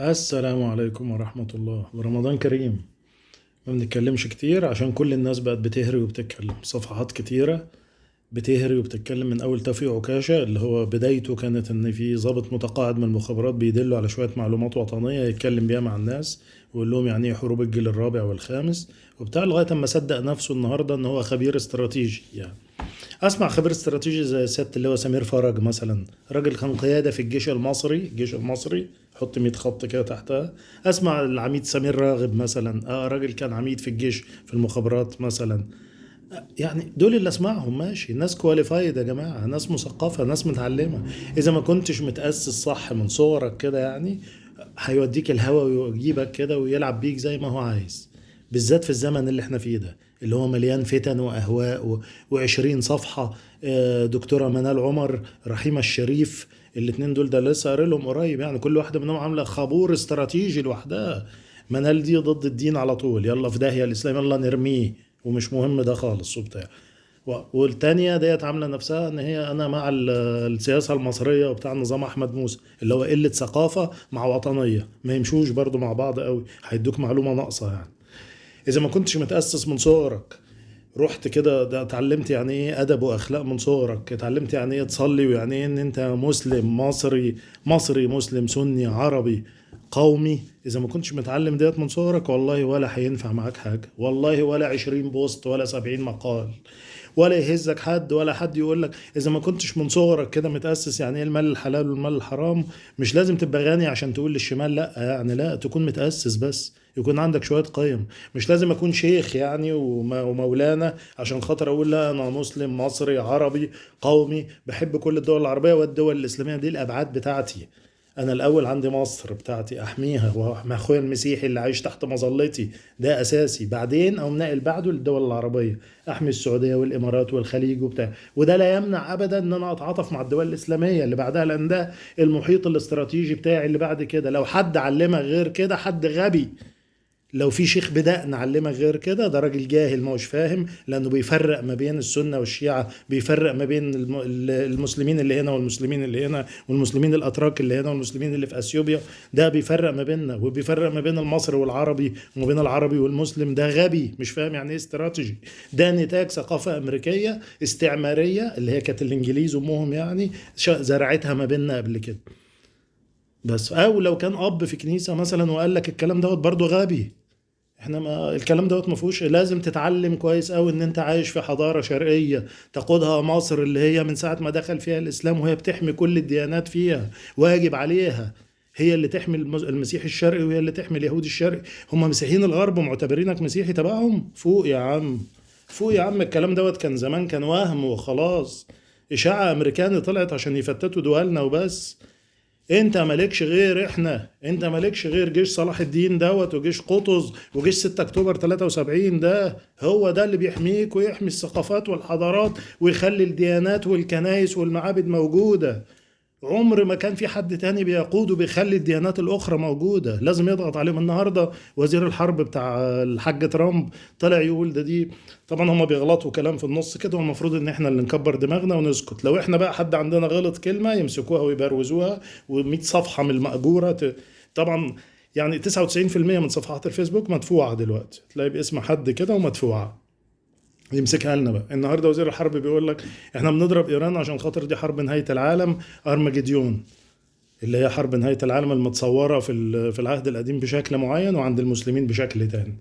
السلام عليكم ورحمة الله، ورمضان كريم. ما بنتكلمش كتير عشان كل الناس بقت بتهري وبتتكلم، صفحات كتيرة بتهري وبتتكلم، من أول توفيق عكاشة اللي هو بدايته كانت إن في ضابط متقاعد من المخابرات بيدله على شوية معلومات وطنية يتكلم بيها مع الناس ويقول لهم يعني إيه حروب الجيل الرابع والخامس وبتاع، لغاية أما صدق نفسه النهاردة إن هو خبير استراتيجي. يعني اسمع خبير استراتيجي زي سيادة اللي هو سمير فرج مثلا، راجل كان قيادة في الجيش المصري، الجيش المصري حط 100 خط كده تحتها. اسمع العميد سمير راغب مثلا، راجل كان عميد في الجيش في المخابرات مثلا. يعني دول اللي اسمعهم، ماشي، ناس qualified يا جماعة، ناس مثقفة، ناس متعلمة. اذا ما كنتش متأسس صح من صغرك كده يعني هيوديك الهوا ويجيبك كده ويلعب بيك زي ما هو عايز، بالذات في الزمن اللي احنا فيه ده اللي هو مليان فتن وأهواء و20 صفحة. دكتورة منال عمر، رحيمة الشريف، الاتنين دول ده لسه قاري لهم قريب، يعني كل واحدة منهم عاملة خابور استراتيجي لوحدها. منال دي ضد الدين على طول، يلا في داهية الإسلام، يلا نرميه ومش مهم ده خالص وبتاع. والتانية ديت عاملة نفسها ان هي انا مع السياسة المصرية وبتاع نظام احمد موسى، اللي هو قلة ثقافة مع وطنية، ما يمشوش برضو مع بعض قوي، هيدوك معلومة ناقصة. يعني اذا ما كنتش متأسس من صغرك، رحت كده ده اتعلمت يعني ايه ادب واخلاق من صغرك، اتعلمت يعني ايه تصلي ويعني ايه ان انت مسلم مصري، مصري مسلم سني عربي قومي، اذا ما كنتش متعلم ديت من صغرك والله ولا هينفع معاك حاجة، والله ولا 20 بوست ولا 70 مقال ولا يهزك حد ولا حد يقول لك. اذا ما كنتش من صغرك كده متأسس يعني ايه المال الحلال والمال الحرام، مش لازم تبقى غني عشان تقول للشمال لا، يعني لا، تكون متأسس بس، يكون عندك شوية قيم. مش لازم أكون شيخ يعني ومولانا عشان خاطر أقول لا أنا مسلم مصري عربي قومي بحب كل الدول العربية والدول الإسلامية، دي الأبعاد بتاعتي. أنا الأول عندي مصر بتاعتي أحميها، وأحمي أخويا المسيحي اللي عايش تحت مظلتي، ده أساسي. بعدين أقوم ناقل بعده للدول العربية، أحمي السعودية والإمارات والخليج وبتاع، وده لا يمنع أبدا إن أنا أتعاطف مع الدول الإسلامية اللي بعدها، لأن ده المحيط الاستراتيجي بتاعي اللي بعد كده. لو حد علمك غير كده حد غبي، لو في شيخ بدأ نعلمك غير كده ده راجل جاهل ما هوش فاهم، لأنه بيفرق ما بين السنة والشيعة، بيفرق ما بين المسلمين اللي هنا والمسلمين اللي هنا والمسلمين الأتراك اللي هنا والمسلمين اللي في أثيوبيا، ده بيفرق ما بيننا، وبيفرق ما بين المصري والعربي وما بين العربي والمسلم. ده غبي مش فاهم يعني ايه استراتيجي. ده نتاج ثقافة أمريكية استعمارية اللي هي كانت الإنجليز أمهم يعني زرعتها ما بيننا قبل كده بس. أو لو كان أب في كنيسة مثلا وقال لك الكلام دوت برضه غبي. احنا ما الكلام دوت ما فيهوش، لازم تتعلم كويس قوي ان انت عايش في حضارة شرقية تقودها مصر اللي هي من ساعة ما دخل فيها الاسلام وهي بتحمي كل الديانات فيها، واجب عليها هي اللي تحمي المسيح الشرقي وهي اللي تحمي اليهود الشرقي. هم مسيحيين الغرب معتبرينك مسيحي تبعهم؟ فوق يا عم، فوق يا عم. الكلام دوت كان زمان، كان وهم وخلاص، اشاعة امريكاني طلعت عشان يفتتوا دولنا وبس. انت مالكش غير احنا، انت مالكش غير جيش صلاح الدين دوت وجيش قطز وجيش 6 اكتوبر 73، ده هو ده اللي بيحميك ويحمي الثقافات والحضارات ويخلي الديانات والكنائس والمعابد موجودة. عمر ما كان في حد تاني بيقود وبيخلي الديانات الأخرى موجودة، لازم يضغط عليهم. النهاردة وزير الحرب بتاع الحاج ترامب طلع يقول ده، دي طبعا هما بيغلطوا كلام في النص كده، والمفروض ان احنا اللي نكبر دماغنا ونسكت. لو احنا بقى حد عندنا غلط كلمة يمسكوها ويبروزوها و100 صفحة من المأجورة طبعا يعني 99% من صفحات الفيسبوك مدفوعة دلوقتي، تلاقي باسم حد كده ومدفوعة يمسكها لنا بقى. النهارده وزير الحرب بيقول لك احنا بنضرب ايران عشان خاطر دي حرب نهايه العالم، ارمجديون، اللي هي حرب نهايه العالم المتصوره في العهد القديم بشكل معين وعند المسلمين بشكل تاني.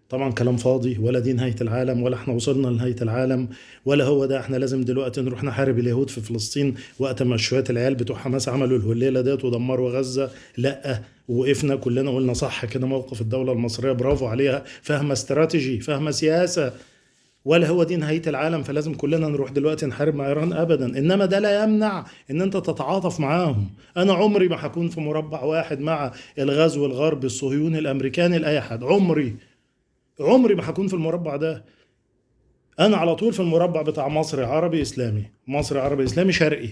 طبعا كلام فاضي، ولا دي نهايه العالم ولا احنا وصلنا لنهايه العالم ولا هو ده. احنا لازم دلوقتي نروح نحارب اليهود في فلسطين وقت ما شويه العيال بتوع حماس عملوا الهليله ديت ودمروا غزه، لا وقفنا كلنا قلنا صح كده، موقف الدوله المصريه برافو عليها، فاهمه استراتيجي، فاهمه سياسه، ولا هو دي نهاية العالم فلازم كلنا نروح دلوقتي نحارب مع إيران أبدا. إنما ده لا يمنع إن أنت تتعاطف معاهم. أنا عمري ما هكون في مربع واحد مع الغزو الغربي الصهيوني الأمريكاني لأي حد، عمري ما هكون في المربع ده. أنا على طول في المربع بتاع مصري عربي إسلامي، مصري عربي إسلامي شرقي،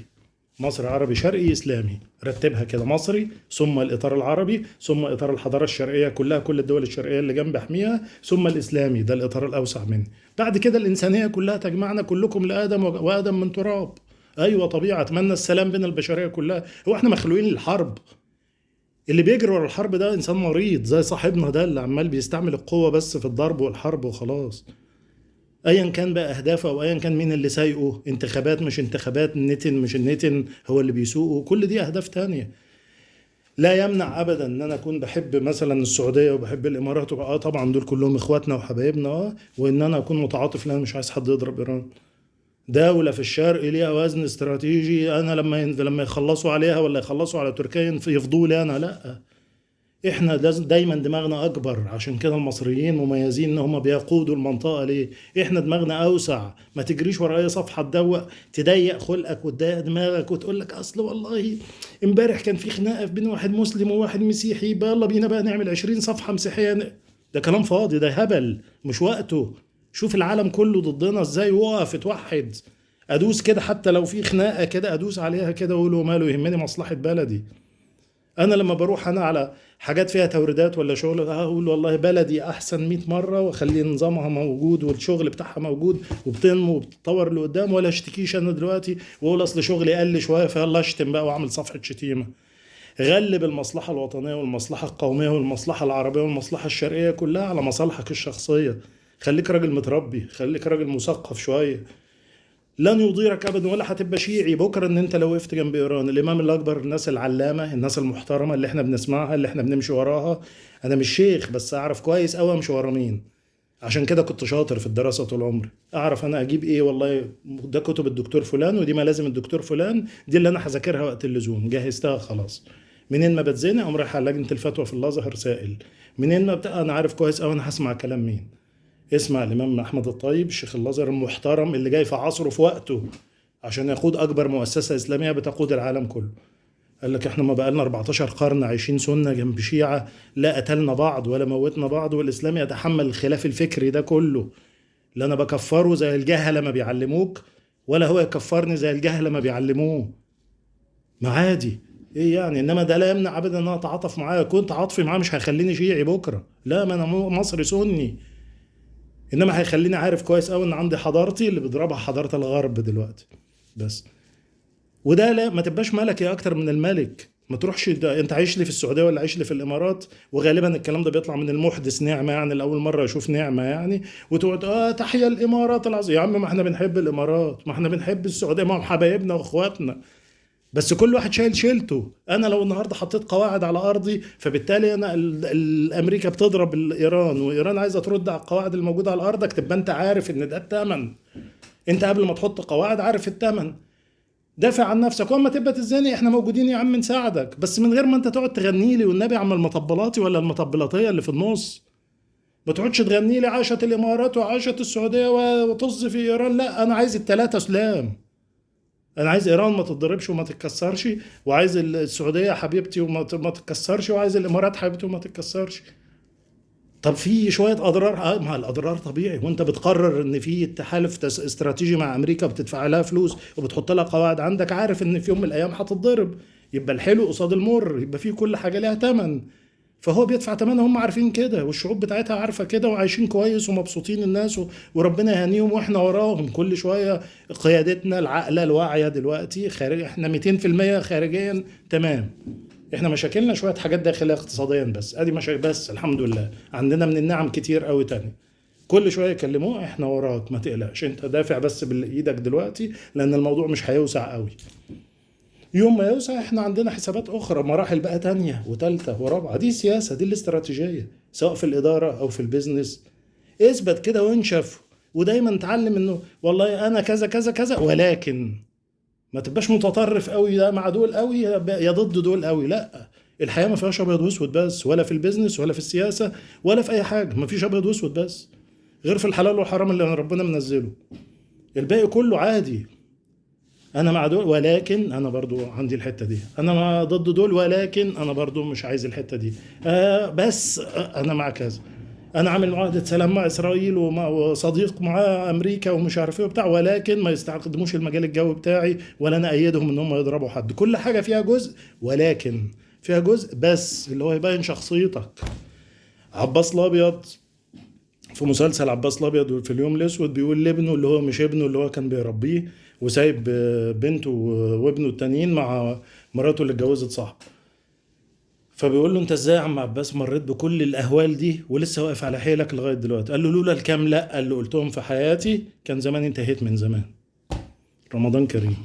مصري عربي شرقي إسلامي، رتبها كده، مصري ثم الإطار العربي ثم إطار الحضارة الشرقية كلها، كل الدول الشرقية اللي جنب أحميها، ثم الإسلامي، ده الإطار الأوسع مني. بعد كده الإنسانية كلها تجمعنا، كلكم لآدم وآدم من تراب. أيوة طبيعة، أتمنى السلام بين البشرية كلها. هو إحنا مخلوقين للحرب؟ اللي بيجري ورا الحرب ده انسان مريض، زي صاحبنا ده اللي عمال بيستعمل القوة بس في الضرب والحرب وخلاص. ايا كان بقى اهدافه او ايا كان مين اللي سايقه، انتخابات مش انتخابات، نتن مش النتن هو اللي بيسوقه، كل دي اهداف تانية. لا يمنع ابدا ان انا اكون بحب مثلا السعودية وبحب الامارات، طبعا دول كلهم اخواتنا وحبايبنا، وان انا اكون متعاطف لان انا مش عايز حد يضرب ايران. دولة في الشرق ليها وزن استراتيجي، انا لما يخلصوا عليها ولا يخلصوا على تركيا يفضوا لي انا، لا. احنا لازم دايما دماغنا اكبر، عشان كده المصريين مميزين ان هم بيقودوا المنطقة. ليه؟ احنا دماغنا اوسع. ما تجريش ورا اي صفحة تضيق خلقك وتضيق دماغك وتقول لك اصل والله امبارح كان في خناقة بين واحد مسلم وواحد مسيحي، يلا بينا بقى نعمل 20 صفحة مسيحية. ده كلام فاضي، ده هبل، مش وقته. شوف العالم كله ضدنا ازاي، وقف اتوحد، ادوس كده حتى لو في خناقه كده ادوس عليها كده واقول ماله، يهمني مصلحة بلدي. انا لما بروح انا على حاجات فيها توريدات ولا شغل اقول والله بلدي احسن 100 مرة، واخلي نظامها موجود والشغل بتاعها موجود وبتنمو وبتتطور لقدام، ولا اشتكيش انا دلوقتي واقول اصل شغلي قل شوية فيلا اشتم بقى واعمل صفحة شتيمه. غلب المصلحة الوطنية والمصلحة القومية والمصلحة العربية والمصلحة الشرقية كلها على مصالحك الشخصية. خليك راجل متربي، خليك راجل مثقف شوية. لن يضيرك ابدا ولا هتبقى شيعي بكره ان انت لو وقفت جنب ايران. الامام الاكبر، الناس العلامة، الناس المحترمة اللي احنا بنسمعها اللي احنا بنمشي وراها. انا مش شيخ بس اعرف كويس قوي امشي ورا مين، عشان كده كنت شاطر في الدراسة طول عمري. اعرف انا اجيب ايه، والله ده كتب الدكتور فلان ودي ملازم الدكتور فلان، دي اللي انا هذاكرها وقت اللزوم، جهزتها خلاص. منين ما بتزنق اقوم رايح على لجنة الفتوى في الازهر سائل، منين ما انا عارف كويس قوي انا هسمع كلام مين. اسمع الإمام أحمد الطيب الشيخ الأزهر المحترم اللي جاي في عصره في وقته عشان يقود أكبر مؤسسة إسلامية بتقود العالم كله. قال لك إحنا ما بقالنا 14 قرن عايشين سنة جنب شيعة، لا قتلنا بعض ولا موتنا بعض، والإسلام يتحمل الخلاف الفكري ده كله. لا أنا بكفره زي الجهلة ما بيعلموك، ولا هو يكفرني زي الجهلة ما بيعلموه. ما عادي ايه يعني، انما ده لا يمنع ابدا ان انا اتعاطف معاه. كنت عاطفي معاه مش هيخليني شيعي بكره، لا، ما انا مصري سني، انما هيخليني عارف كويس قوي ان عندي حضارتي اللي بيضربها حضارة الغرب دلوقتي بس. وده لا، ما تبقاش ملكي اكتر من الملك. ما تروحش ده انت عايش لي في السعودية ولا عايش لي في الامارات، وغالبا الكلام ده بيطلع من المحدث نعمه، يعني الاول مرة يشوف نعمه يعني، وتقعد تحيا الامارات العظيمة. يا عم ما احنا بنحب الامارات، ما احنا بنحب السعودية، ما هم حبايبنا واخواتنا، بس كل واحد شايل شيلته. انا لو النهارده حطيت قواعد على ارضي، فبالتالي انا الامريكا بتضرب ايران، وايران عايزه ترد على القواعد الموجودة على ارضك، تبقى انت عارف ان ده الثمن. انت قبل ما تحط قواعد عارف الثمن، دافع عن نفسك. واما تبقى تزاني احنا موجودين يا عم نساعدك، بس من غير ما انت تقعد تغني لي والنبي عم المطبلاتي ولا المطبلاتيه اللي في النص. ما تقعدش تغني لي عاشت الامارات وعاشت السعودية وطز في ايران. لا، انا عايز الثلاثة سلام. انا عايز ايران ما تتضربش وما تتكسرش، وعايز السعودية حبيبتي وما تتكسرش، وعايز الامارات حبيبتي وما تتكسرش. طب في شوية اضرار، ما الاضرار طبيعي، وانت بتقرر ان في تحالف استراتيجي مع امريكا بتدفع لها فلوس وبتحط لها قواعد عندك، عارف ان في يوم من الايام هتتضرب. يبقى الحلو قصاد المر، يبقى في كل حاجة لها ثمن، فهو بيدفع ثمنها، هم عارفين كده، والشعوب بتاعتها عارفه كده، وعايشين كويس ومبسوطين الناس، وربنا يهنيهم، واحنا وراهم كل شوية. قيادتنا العاقلة الواعية دلوقتي خارج، احنا 200% خارجيا تمام، احنا مشاكلنا شوية حاجات داخلية اقتصاديا بس، ادي مشاكل بس الحمد لله عندنا من النعم كتير قوي تاني. كل شوية يكلموه احنا وراك ما تقلقش، انت دافع بس بايدك دلوقتي لان الموضوع مش هيوسع قوي. يوم ما يوسع احنا عندنا حسابات اخرى، مراحل بقى تانية وتالتة ورابعة. دي سياسة، دي الاستراتيجية، سواء في الادارة او في ال business. اثبت كده وانشف، ودايما اتعلم انه والله انا كذا كذا كذا، ولكن ما تبقاش متطرف قوي، ده مع دول قوي يا ضد دول قوي. لا، الحياة ما فيهاش ابيض واسود بس، ولا في ال business ولا في السياسة ولا في اي حاجة، ما فيش ابيض واسود بس غير في الحلال والحرام اللي ربنا منزله، الباقي كله عادي. انا مع دول ولكن انا برضو عندي الحتة دي، انا مع ضد دول ولكن انا برضو مش عايز الحتة دي، بس انا مع كذا، انا عامل معاهدة سلام مع اسرائيل وصديق مع امريكا ومش عارف ايه وبتاع، ولكن ما يستخدموش المجال الجوي بتاعي، ولا انا ايدهم ان هم يضربوا حد. كل حاجة فيها جزء ولكن، فيها جزء بس اللي هو يبين شخصيتك. عباس الابيض في مسلسل عباس الابيض في اليوم الاسود بيقول لابنه اللي هو مش ابنه، اللي هو كان بيربيه وسايب بنته وابنه التانيين مع مراته اللي اتجوزت صاحبه، فبيقول له انت ازاي يا عم عباس مريت بكل الاهوال دي ولسه واقف على حيلك لغاية دلوقتي؟ قال له لولا الكام لا اللي قلتهم في حياتي كان زمان انتهيت من زمان. رمضان كريم.